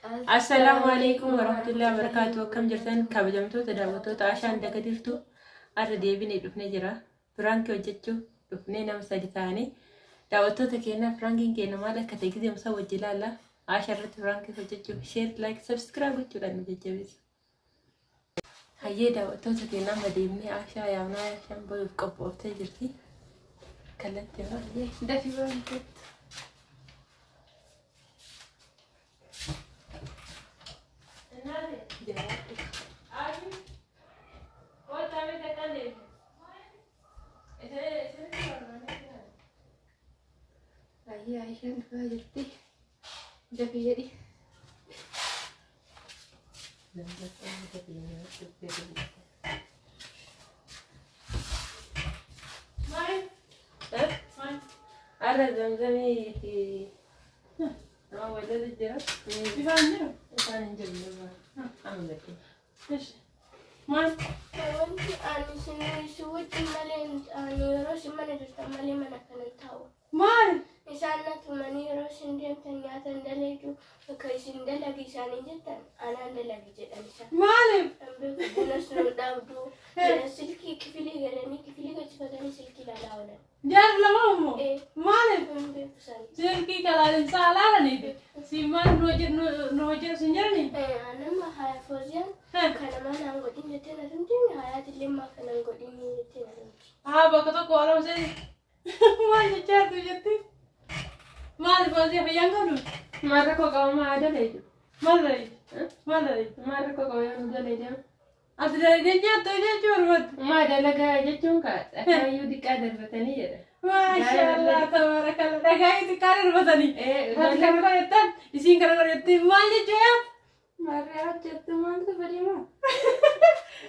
Assalaamu alaikum warahmatullahi wabarakatuh. Akkam jirtan kabajamtoota daawwattoota Ashaan Dagatirtu har'a deebinee dhufnee jira. Piraankii hojjechuu dhufnee nama sadi ta'anii daawwattoota keenya piraankiin keenya maal akka ta'e gisee musaa wajji ilaalla. Ashaa irratti piraankii hojjechuuf share, like, subscribe gochuudhaan nu jajjabeessa. Hayyee daawwattoota keenya amma deemnee Ashaa yaamnaa Ashaan bayuuf qophooftee jirti. Kallattii baay'ee. Dafii baay'ee. Baay'ee Aishaan dhufaa jirti. Dafii jedhi. Har'a zamzamii fi nama wajjin jira. Ifaan jiru. Isaan hin jiru amma gadhee. Maal? Wanti ani isin si wajjin malee ani yeroo isin mana jirtan malee mana kana hin taa'u. Maal? Isaan na tumanii yeroo isin deemtan nyaata hin dalagu bakka isin dalagi isaanii jettan anaan dalagi jedhan isaan. Maaliif? Kan beeku bunas nu dhaabdu jedhan silkii kifilii galanii kifilii gochifatanii silkii ilaalaa oolan. Jaarri lama immoo? Ee. Maaliif? Kan beeku isaanii. Silkii kalaalinsaa alaalaniiti. Si maal nu hojjetu nu hojjetu sin jedhani? Anama haya fooziyaan kana maal aan godhin jettee na tumti hayaatillee maa kana hin godhin jettee na tumti. Haa bakka tokko alamsee maal jechaa jirtu jetti? Maal foozii fayyaan qabdu? Maal rakkoo qaba maa adalee jiru? Maal dalai? Maal dalai? Maal rakkoo qaba yoo nu dalee deemu? Ati dalagee nyaattu jechuu barbaaddu? Maa dalagaa jechuun kaa dhagaayyuu xiqqaa darbatanii jedha. Maashaallah tabaarakalla dhagaa xiqqaa darbatanii. Ati kana godhattan isiin kana godhatte maal jechuudha? Marree hojjettu maaltu fedhimaa?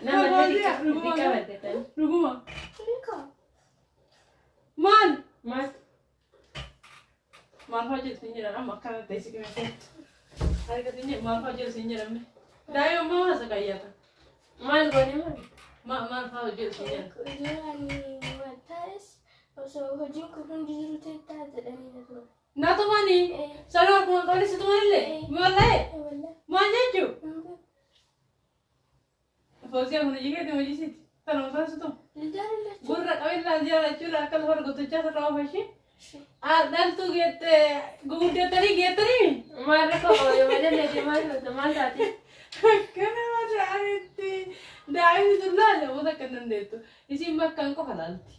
Nama illee xiqqaa barbatanii. Dhuguma. Beekaa? Maal? Maal? Maal hojjetu hin jedhan amma akkana ta'e si qimee Harka sin jedhu maal hojjetu sin jedhamne. Daa'ima maal haasa qayyata? Maal goone maal? Maal fa'aa hojjetu sin jedhan? Yoo ani wal taa'es osoo hojiin kun hundi jiru ta'e ta'a jedhanii na tuman. Na tumanii sanuu akkuma qabne si tumanillee wallahi Wallah. maal jechuu? Hin beeku. Foozii kun hojii keetii hojii siiti. Tanuma sana si tumu. Lidaara lachuu. Gurra qabillaa jaalachuudha akka lafa gotochaa sirraa oofashii. Dhaltuu geette guguddatanii geettanii. Maal rakkoo qaba yoo dalee deemu maal taate maal taate? Akkana madaalitti daa'imni tun laale uummata akka hin dandeettu. Isin bakkaan qofa laalti.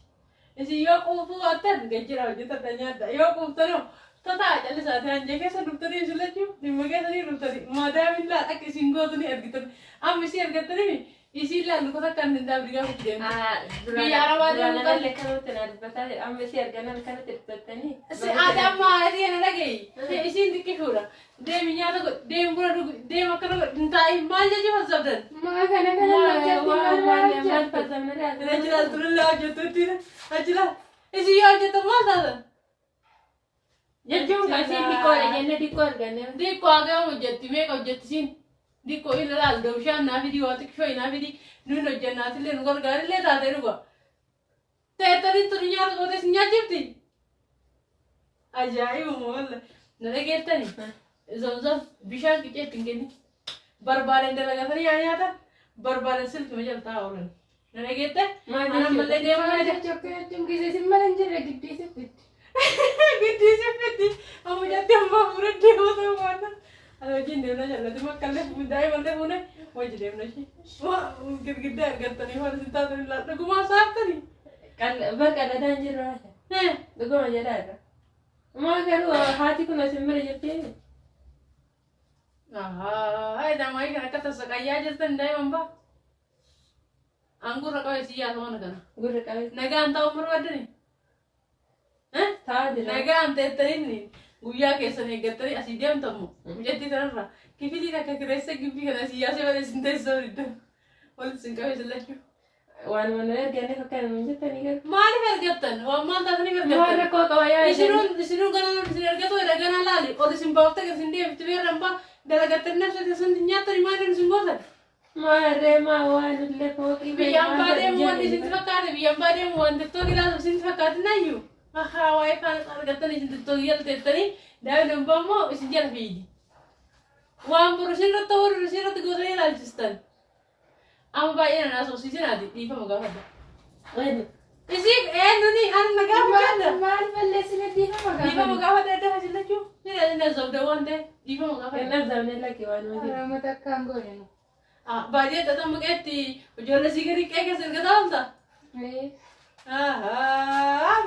Isin yoo quufuu baattan gajjira hojjetadha nyaadha. Yoo quuftanoo tataa callisaati hanjee keessa dhuftanii isin lachuu dhimma keessanii dhuftanii madaamiin laal akka isin gootu ni argitan. Amma isin argattanii isin laal luka takka hin dhaabdi gaafa itti deemtu. Biyya Arabaa deemuu Duraan qabdi. akkanumatti na dubbataa jira. Amma isii arganan akkanatti dubbattanii. Si aadaa maatii ana dhagayi. Isiin xiqqishuudha. Deemi nyaata godhi, deemi buna dhugi, deemi akkana godhi, hin taa'in maal jechuu fassabdan? Maa kana kana hojjetti maal Maal hojjetti? fazzabna laata? Achi laal tulillee hojjettutti achi laal. Isin yoo hojjettan maal taatan? Jechuun kan isiin xiqqoodha jennee xiqqoo arganne. Xiqqoo hagam hojjetti meeqa hojjetti isiin? Xiqqoo ila laal dawshaan naa fidii waa xiqqishoo naa fidii nuyin hojjennaatillee nu gargaarillee taatee dhuga. Teettanii tuni nyaata gootee isin nyaachifti? Ajaa'ibuma walla. Na dhageettani? Zamzam bishaan qicee ittiin kenni. Barbaadan dalagatanii haa nyaatan barbaadan silkima jala taa'aa oolan. Na dhageette? Maal Ana ammallee deemaa Maal jira. jechuu akka jechuun gisee isin mana hin jirre giddii siffitti. Giddii siffitti. Amma jatti amma fuudhee deemuu ta'uu baanna. Ani hojiin deemna jallati makkallee daa'imallee fuune hojii deemna ishee. Girgiddaa argattanii waan isin taatanii laal dhugumaa saaftanii. Bakka dhadhaan jirru haasha. Dhuguma jedhaa irra. Maa garuu haati kun asin bira jirti. Ahaa, daa'imman kan akka tassaqayyaa jirtan daa'iman baa. Angurra qabee si yaasa waan kana. Gurra qabee. Nagaan ta'uu barbaadani. Taa'aa jira. Nagaan teettanii guyyaa keessan eeggattanii asii deemtamu. Mucattii sanarra kifilii takka kireessa gibbii kana asii yaasee malee isin teessoo didda. Walitti isin qabee isin lachuu. Waan mana erganne fakkaata nuun jettanii garuu. Maaliif ergattan? Waan maal taataniif Maal ergattan? rakkoo qaba yaa Isinuun isinuun ganaa isin ergatu jedha ganaa laali. Ol isin baaftee gad isin deebifti beerran baa dalagattanii nafsa keessan nyaattanii maaliif isin gootan? Maarree maa waan illee fooqii Biyya ambaa deemu wanti isin fakkaate biyya ambaa deemu waan tiktookii ilaaluuf isin fakkaate nayyuu. Ahaa waa'ee faana argattanii isin tiktookii jala teettanii daa'imni ambaa immoo isin jala fiigi. Waan boru isin irratti ta'uu isin irratti gootanii ilaalchistan. Amma baay'ee na haasofsiisinaati dhiifama gaafadha. Isii eenyuni ani na gaafadha. Maal balleessine dhiifama Dhiifama gaafadha. gaafadha adda hajjillachuu. Ni na zabda waan ta'e dhiifama gaafadha. Kennaa zamne lakkee waan hojii. Uummata akkaan goone nu. Baay'ee xaxama qeetti ijoollee sii gadi qe'ee keessa erga taa'amta.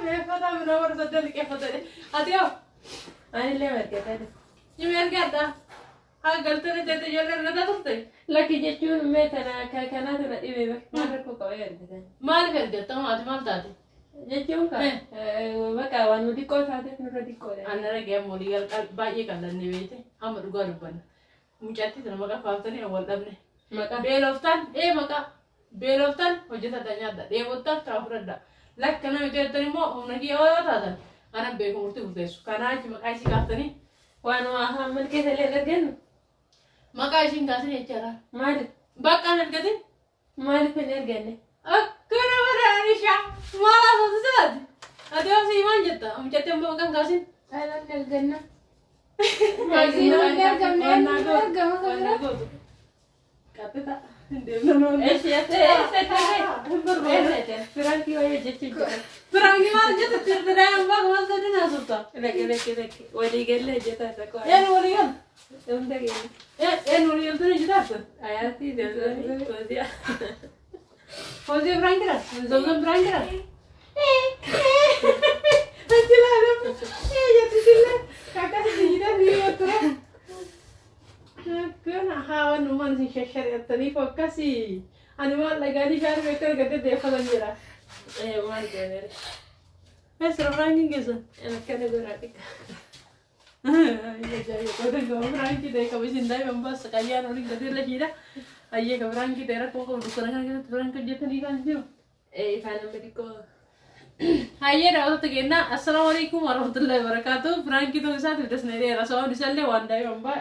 Meeffata minoo warra saddeet liqeeffate. Ati yoo Anillee margata. nimi ergaadha. Haa galtee teete ijoollee ergataa turte. Lakki jechuun mee tana kanaa tana dhibee maal rakkoo qaba ergatan. Maaliif ergatta ati maal taate? Jechuun ka bakka waan nu xiqqoo taateef nurra xiqqoodha. Anna dhagee amma walii baay'ee qal'annee beekte amma dhugaa dubbanna. Mucattii tana maqaa faaftanii wal dhabne. Maqaa Beeloftaan ee maqaa beeloftaan hojjetadha nyaadha dheebottaan taa fudhadha. Lakka nama jettan immoo humna kiyya yoo taatan ana beeku murtii murteessu. Kanaa achi maqaa isii kaaftanii waanuma afaan keessa illee hin argannu. Maqaa ishiin kaasin jechaadha. Maaliif? Bakka hin argatin. Maaliif hin arganne? Akkana badaanisha maal haasofsiisaati? Ati yoo sii maal jetta? Mucattii ammoo maqaan kaasin. Dhaloonni arganna. Namni argamne argama kan biraa. Qaxxita. Hin deemna. Eessi eessa eessa eessa Firaankii wayii hojjechuu jira. Firaankii maal jetta? Tirtiraa bakka maal sadii haasofta? Lakki lakki lakki walii galee hojjetaa isa qofa. Een walii gal. Hunda keenya. Een walii galtanii hojjetaarta? Ayaatii zamzamii hojii. Fawziya biraan jira? Zamzam biraan jira? Achi ilaalama. Jetti sillee akkas jijjiirraa fi tura. Akkana haa waan uumaan isin shashari'attaniif akkasii. Ani maal dhagaanii shaarbii akka argattee deeffatan jira. Maal goonere? Eessa biraankiin keessan? Akkana godhaa xiqqa. Biraankii ta'e qaba isin daa'ima baasa qayyaan waliin gatee lashiidha. Ayyee ka biraankii ta'e rakkoo qabu dukkana kana keessatti biraankii hojjetanii kan jiru. Ifaan nama xiqqoo. Hayyee daawwattoota keenya assalaamu alaikum warahmatullahi wabarakatuh. Biraankii ta'uu isaatiif dasnee dheera. Sababni isaallee waan daa'ima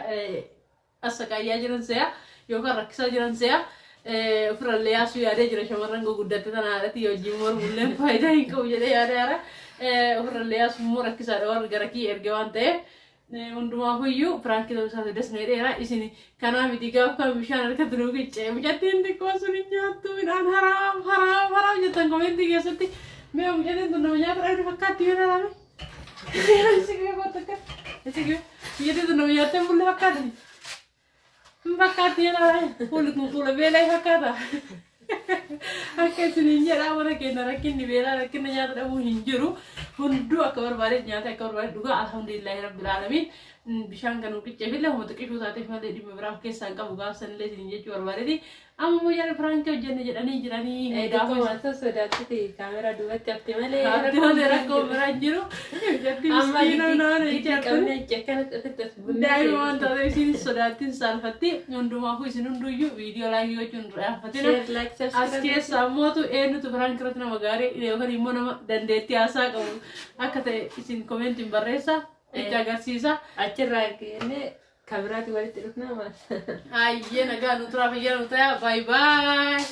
asaqayyaa jiran se'a yookaan rakkisaa jiran se'a. Ofirrallee yaasuu yaadee jira shamarran gurguddatte tana haadhatti wajjin mormullee faayidaa hin qabu jedhee yaada yaara. Ofirrallee yaasuu immoo rakkisaadha warri gara kiyya erge waan ta'eef. Hundumaafuyyuu piraankii ta'uu isaatiif dasnee dheera. Isin kanaa miti gaafa kan bishaan harkatti nuu qiccee mucattiin xiqqoo sun hin nyaattu midhaan haraam haraam haraam jettan komentii keessatti. Mee mucattiin tun nama nyaata dhabde fakkaatti yoo ilaalame. Isin kootu akka isin mucattiin tun nama nyaattee hin bulle fakkaatti. Hin fakkaatti yoo ilaalame fuulli kun fuula beelaa fakkaata. Akka isiniin jedhaa mana keenya rakkinni beelaa rakkinna nyaata dhabuu hin jiru. Hunduu akka barbaade nyaata akka barbaade dhugaa alhamdulillahi rabbil aalamiin. Bishaan kan qiccee fi lafuma xiqqishuu taateef malee dhimma biraa of keessaa hin qabu gaafsanillee isiniin jechuu barbaadeeti. Amma immoo yaada firaankii hojjenne jedhanii jiranii. Xiqqoo waan sodaattuti kaameraa duubatti hafte malee. Hafte malee rakkoo biraa hin jiru. Jatti Amma miskiina naana giddi jechaatti. qabnee akkanatti ofitti as bunnee. Daa'ima waan taateef isin sodaattiin saalfatti hundumaafuu isin hunduyyuu viidiyoo laayikii gochuun raaffatina. Share like As subscribe. keessa ammootu eenyutu firaankii irratti nama gaarii yookaan immoo nama dandeettii haasaa qabu akka ta'e isin komentiin barreessa itti agarsiisa. Achirraa kennee kabiraati walitti dhufnaa maal? Hayyee nagaa nu turaa fayyaa nu ta'a. Baay baay.